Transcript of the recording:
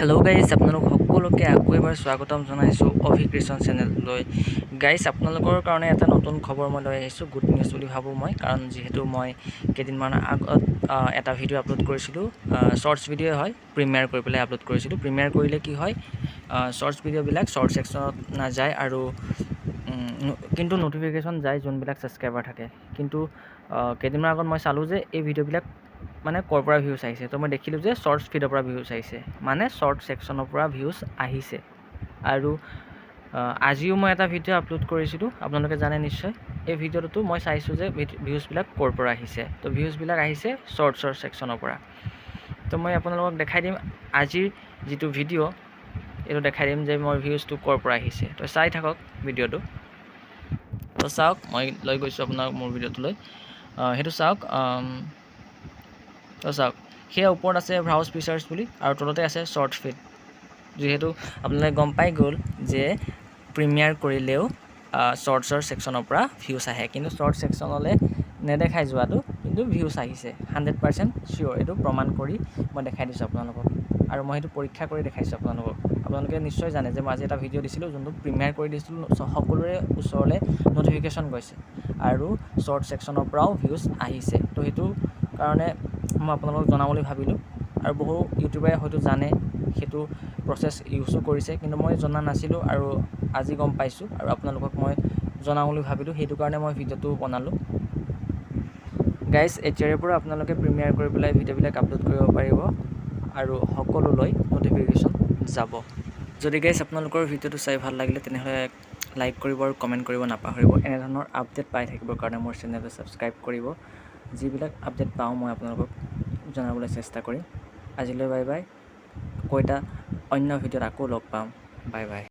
Hello' guys, আপোনালোক সকলোকে আকৌ এবাৰ স্বাগতম জনাইছোঁ অভি ক্ৰিয়েশ্যন চেনেললৈ। গাইজ, আপোনালোকৰ কাৰণে এটা নতুন খবৰ মই লৈ আহিছোঁ। গুড নিউজ বুলি ভাবোঁ মই, কাৰণ যিহেতু মই কেইদিনমান আগত এটা ভিডিঅ' আপলোড কৰিছিলোঁ, শ্বৰ্টছ ভিডিঅ' হয়, প্ৰিমিয়াৰ কৰি পেলাই আপলোড কৰিছিলোঁ। প্ৰিমিয়াৰ কৰিলে কি হয়, শ্বৰ্টছ ভিডিঅ'বিলাক শ্বৰ্ট ছেকশ্যনত নাযায় আৰু কিন্তু ন'টিফিকেশ্যন যায় যোনবিলাক ছাবস্ক্ৰাইবাৰ থাকে। কিন্তু কেইদিনমান আগত মই চালোঁ যে এই ভিডিঅ'বিলাক মানে ক'ৰ পৰা ভিউজ আহিছে। তো মই দেখিলোঁ যে শ্বৰ্টছ ফিডৰ পৰা ভিউজ আহিছে, মানে শ্বৰ্ট ছেকশ্যনৰ পৰা ভিউজ আহিছে। আৰু আজিও মই এটা ভিডিঅ' আপলোড কৰিছিলোঁ, আপোনালোকে জানে নিশ্চয়। এই ভিডিঅ'টোতো মই চাইছোঁ যে ভিউজবিলাক ক'ৰ পৰা আহিছে। তো ভিউজবিলাক আহিছে শ্বৰ্টছৰ ছেকশ্যনৰ পৰা। তো মই আপোনালোকক দেখাই দিম, আজিৰ যিটো ভিডিঅ' এইটো দেখাই দিম যে মই ভিউজটো ক'ৰ পৰা আহিছে। তো চাই থাকক ভিডিঅ'টো। তো চাওক, মই লৈ গৈছোঁ আপোনাক মোৰ ভিডিঅ'টোলৈ, সেইটো চাওক। তো চাওক, সেয়া ওপৰত আছে ব্ৰাউজ ফিচাৰ্ছ বুলি আৰু তলতে আছে শ্বৰ্ট ফিড। যিহেতু আপোনালোকে গম পাই গ'ল যে প্ৰিমিয়াৰ কৰিলেও শ্বৰ্টছৰ ছেকশ্যনৰ পৰা ভিউজ আহে, কিন্তু শ্বৰ্ট ছেকশ্যনলৈ নেদেখাই যোৱাটো, কিন্তু ভিউজ আহিছে 100% চিয়'ৰ। এইটো প্ৰমাণ কৰি মই দেখাই দিছোঁ আপোনালোকক আৰু মই সেইটো পৰীক্ষা কৰি দেখাইছোঁ আপোনালোকক। আপোনালোকে নিশ্চয় জানে যে মই আজি এটা ভিডিঅ' দিছিলোঁ, যোনটো প্ৰিমিয়াৰ কৰি দিছিলোঁ, সকলোৰে ওচৰলৈ ন'টিফিকেশ্যন গৈছে আৰু শ্বৰ্ট ছেকশ্যনৰ পৰাও ভিউজ আহিছে। তো সেইটো কাৰণে মই আপোনালোকক জনাম বুলি ভাবিলোঁ। আৰু বহু ইউটিউবাৰে হয়তো জানে, সেইটো প্ৰচেছ ইউজো কৰিছে, কিন্তু মই জনা নাছিলোঁ আৰু আজি গম পাইছোঁ আৰু আপোনালোকক মই জনাওঁ বুলি ভাবিলোঁ। সেইটো কাৰণে মই ভিডিঅ'টো বনালোঁ। গাইজ, এতিয়াৰে পৰা আপোনালোকে প্ৰিমিয়াৰ কৰি পেলাই ভিডিঅ'বিলাক আপলোড কৰিব পাৰিব আৰু সকলোলৈ ন'টিফিকেশ্যন যাব। যদি গাইজ আপোনালোকৰ ভিডিঅ'টো চাই ভাল লাগিলে, তেনেহ'লে লাইক কৰিব আৰু কমেণ্ট কৰিব নাপাহৰিব। এনেধৰণৰ আপডেট পাই থাকিবৰ কাৰণে মোৰ চেনেলটো ছাবস্ক্ৰাইব কৰিব। যিবিলাক আপডেট পাওঁ, মই আপোনালোকক জনাবলৈ চেষ্টা কৰিম। আজিলৈ বাই বাই। আকৌ এটা অন্য ভিডিঅ'ত আকৌ লগ পাম। Bye bye.